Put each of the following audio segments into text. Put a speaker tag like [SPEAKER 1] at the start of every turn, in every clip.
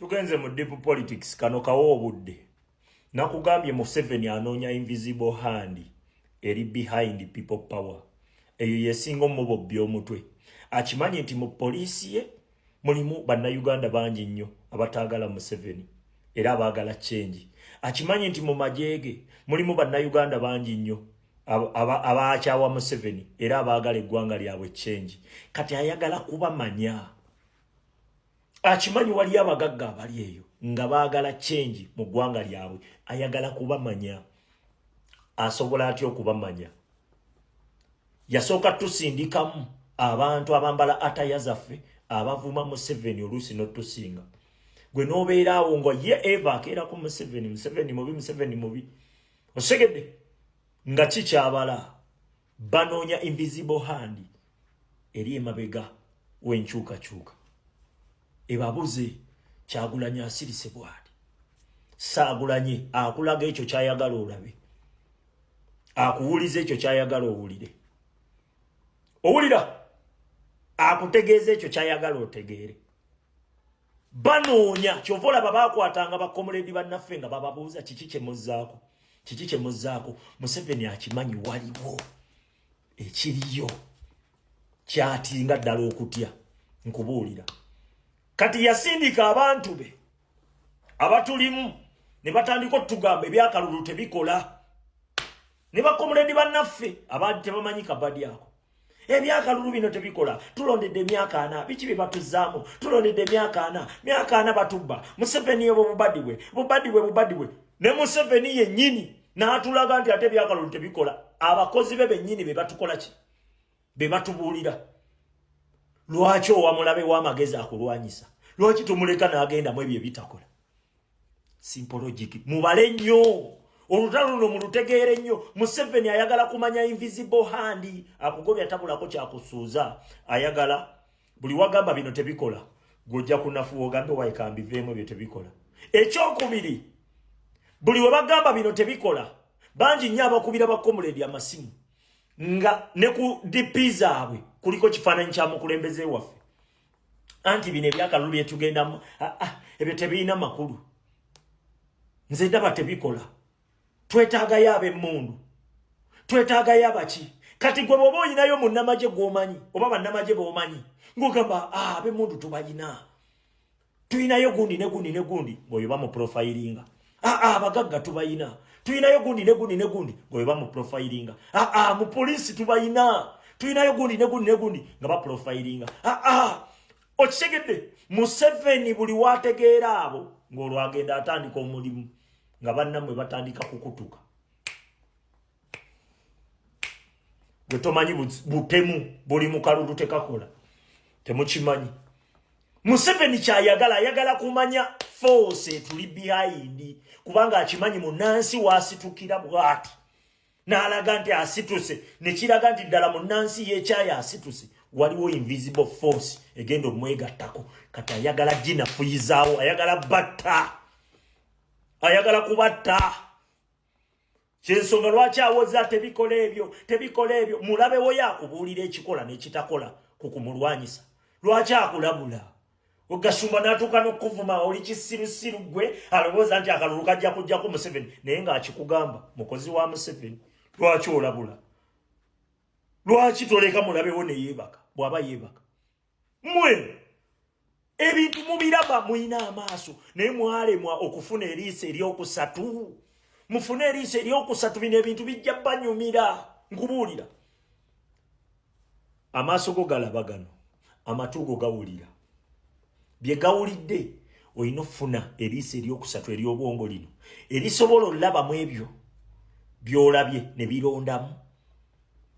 [SPEAKER 1] Tugenze mu deep politics. Kano kawa obudde. Nakugambye Museveni anoonya invisible hand eri behind People Power. Eyo yesinga omubobbi omutwe. Akimanyi nti mu poliisi ye mulimu Bannayuganda bangi nnyo abataagala Museveni era abaagala change. Akimanyi nti mu magye ge mulimu Bannayuganda bangi nnyo abakyawa Museveni era abaagala eggwanga lyabwe change. Kati ayagala kubamanya. Akimanyi wali abagagga abali eyo nga baagala change mu ggwanga lyabwe. Ayagala kubamanya. Asobola atya okubamanya? Yasooka tusindikamu abantu abambala ataya zaffe, abavuma Museveni oluusi n'otusinga. Gwe n'obeera awo nga ye eva akeerako Museveni, Museveni mubi, Museveni mubi. Osegedde nga kikyabala. Banoonya invisible hand eri emabega w'enkyukakyuka ebabuze. Kyagulanyi asirise bw'ati. Saagulanyi akulaga ekyo kyayagala olabe, akuwuliza ekyo kyayagala owulire. Owulira, akutegeeza ekyo kyayagala otegeere. Banoonya. Kyova olaba bakwatanga bakomuledi bannaffe nga bababuuza, "Kiki kyemuzzaako? Kiki kyemuzzaako?" Museveni akimanyi waliwo ekiriyo kyatinga ddala okutya. Nkubuulira, kati yasindika abantu be abatulimu ne batandika otugamba ebyakalulu tebikola, ne bakomuledi bannaffe abaali tebamanyi kabadi ako. Ebyakalulu bino tebikola, tulondedde emyaka 40, biki bye batuzaamu? Tulondedde emyaka 40, myaka 40 batubba. Museveni obwo bubadi bwe, bubadi bwe, bubadi bwe. Ne Museveni yennyini n'atulaga nti ate ebyakalulu tebikola. Abakozi be bennyini be batukola ki? Be batubuulira. Lwaki owa mulabe w'amagezi akulwanyisa? Lwaki tumuleka n'agendamu ebyo ebitakola? Simple logic. Mubale nnyo olutalo luno, mulutegeere nnyo. Museveni ayagala kumanya invisible hand. Akugobya tabulako kyakusuuza. Ayagala buli wagamba bino tebikola, gwojja kunafuwa ogambe, "Wayikambiveemu, ebyo tebikola." Ekyokubiri, buli we bagamba bino tebikola, bangi nnyo abakubira bakomuledi amasimu nga ne ku DP zaabwe kuliko kifaananyi kya mukulembeze waffe, anti bino ebyakalulu byetugendamu, ah, ah, ebyo tebirina makulu, nze ndaba tebikola, twetaagayo ab'emmundu, twetaagayo abaki. Kati gwe bw'oba oyinayo munnamagye gw'omanyi oba bannamagye b'omanyi, ng'ogamba, "Ah, ab'emmundu tubalina, tuyinayo gundi ne gundi ne gundi," ng'oyo bamuprofilinga. "Ah, abagagga tubayina, tuyinayo gundi ne gundi ne gundi," ng'oyo bamuprofilinga. "Ah, mu poliisi tubayina, tuyinayo gundi ne gundi ne gundi," nga baprofilinga. Ah, okitegedde? Museveni buli wategeera abo, ng'olwo agenda atandika omulimu, nga bannammwe batandika kukutuka. Gwe tomanyi butemu buli mu kalulu tekakola, temukimanyi. Museveni kyayagala, ayagala kumanya force etuli behind, kubanga akimanyi munansi wasitukira bwati n'alaga nti asituse, nekiraga nti ddala munansi yekyayo asituse, waliwo invisible force egenda omwegattako. Kati ayagala ginafuyizaawo, ayagala batta, ayagala kubatta. Kyensonga lwaki awoza tebikola ebyo, tebikola ebyo. Mulabewo yakubuulira ekikola n'ekitakola ku kumulwanyisa. Lwaki akulabula? Ogasumba n'atuuka n'okuvuma, "Oli kisirusiru gwe alowooza nti akalulu kajja kujjako Museveni," naye ng'akikugamba mukozi wa Museveni. Lwaki olabula? Lwaki toleka mulabewo neyeebaka bw'aba yeebaka? Mmwe ebintu mubiraba, muyina amaaso, naye mwalemwa okufuna eriiso eryokusatu. Mufune eriiso eryokusatu, bino ebintu bijja banyumira. Nkubuulira, amaaso go galaba gano, amatu go gawulira bye gawulidde. Olina okufuna eriiso eryokusatu ery'obwongo lino erisobola olabamu ebyo by'olabye ne birondamu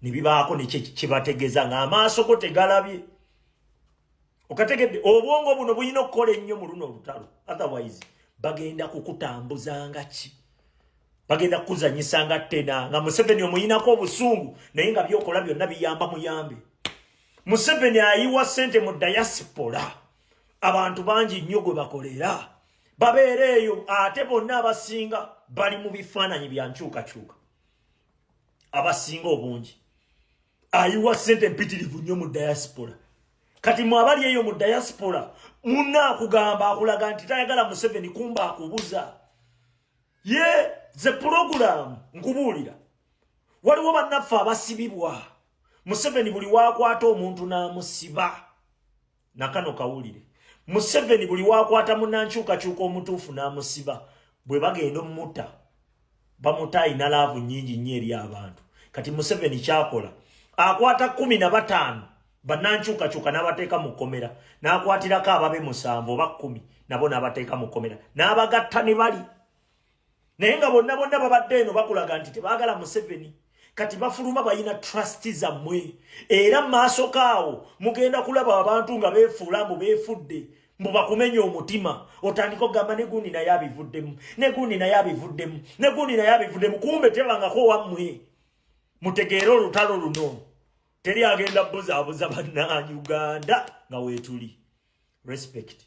[SPEAKER 1] ne bibaako nekyebategeeza ng'amaaso go tegalabye. Okategedde? Obwongo buno bulina okukola ennyo mu luno olutalo, otherwise bagenda kukutambuzanga ki? Bagenda kukuzanyisa nga ttena, nga Museveni omuyinako obusungu, naye nga byokola byonna biyamba muyambe. Museveni ayiwa ssente mu diaspora, abantu bangi nnyo gwe bakolera babeera eyo, ate bonna abasinga bali mu bifaananyi bya nkyukakyuka. Abasinga obungi ayiwa ssente mpitirivu nnyo mu diaspora. Kati mwe abali eyo mu diaspora, munna akugamba, akulaga nti tayagala Museveni, kumba akubuza ye ze pulogulaamu. Nkubuulira, waliwo bannaffe abasibibwa. Museveni buli wakwata omuntu n'amusiba. Nakano kawulire, Museveni buli wakwata munankyukakyuka omutuufu n'amusiba, bwe bagenda omutta, bamuta ayina love nnyingi nnyo eri abantu. Kati Museveni kyakola, akwata 15 bannankyukakyuka n'abateeka mu kkomera, n'akwatirako ababe 7 oba 10, nabo n'abateeka mu kkomera, n'abagatta ne bali naye nga bonna bonna babadde eno bakulaga nti tebaagala Museveni. Kati bafuluma balina trust zammwe, era mu maaso kaawo mugenda kulaba abantu nga beefuula mbu beefudde, mbu bakumenya omutima. Otandika okugamba, "Ne gundi naye abivuddemu, ne gundi naye abivuddemu, ne gundi naye abivuddemu." Kumbe tebangako wammwe. Mutegeere olutalo luno, teri agenda buzaabuza Bannayuganda nga weetuli. Respect.